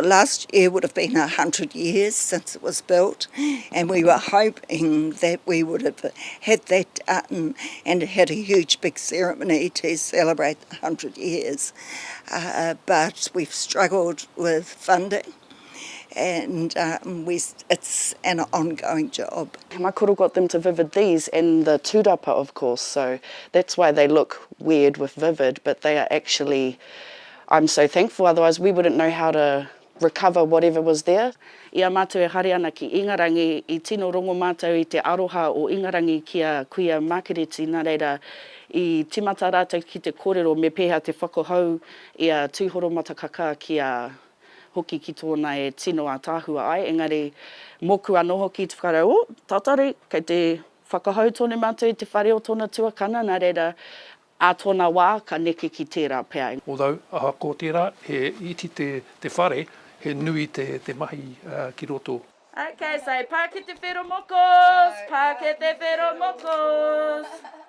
Last year would have been 100 years since it was built and we were hoping that we would have had that done and had a huge big ceremony to celebrate the 100 years. Uh, but we've struggled with funding and um, we, it's an ongoing job. My koro got them to vivid these and the tūrapa of course, so that's why they look weird with vivid, but they are actually, I'm so thankful, otherwise we wouldn't know how to recover whatever was there. I a mātou e haere ana ki Ingarangi, i tino rongo mātou i te aroha o Ingarangi ki a Kuia Makereti, nā reira, i tīmata rātou ki te kōrero me pēhea te whakahou i a Tūhoromatakakā ki a hoki ki tōna e tino ātaahua ai, engari mōku anō hoki te whakaaro, oh, tatari, kei te whakahou tonu mātou i te whare o tōna tuakana, nā reira, ā tōna wā ka neke ki tērā pea. Although, ahakoa tērā, he iti te, te whare, he nui te, te mahi ki roto. Okay, say, Pā ki te whero mokos, pā ki te whero mokos.